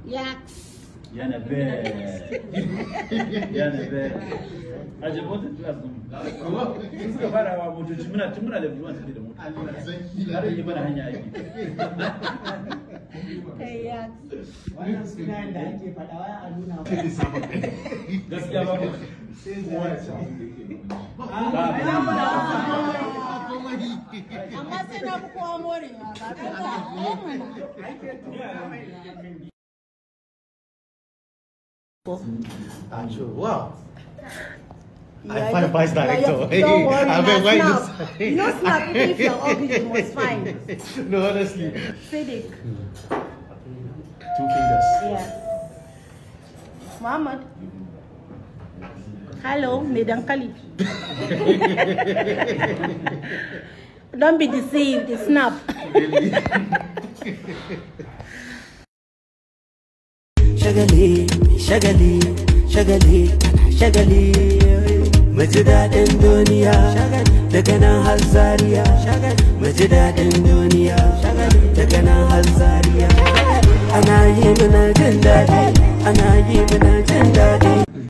Yaks. Yana be. Yana be. Aje motar class din. Sun suka fara hawa motoci, muna tun muna level 1 suke da mota. Har yi mana hanya aiki. Kai yaks. Wannan sunayen da ake faɗa wai a nuna. Gaskiya ba mu. Amma sai na fi kowa morewa ba ka ba. Actually, wow. I find vice director. Don't worry, I mean, na why snap. you You know snap, even if you're ugly, you must find. No, honestly. Siddiq. Two fingers. Yes. Muhammad. Hello, mai dankali. Don't be deceived, it's snap. Shagali, shagali, shagali, shagali. Mu ji daɗin duniya daga nan har Zaria. Mu ji daɗin duniya daga nan har Zaria. Ana yi muna jin daɗi, ana yi muna jin daɗi.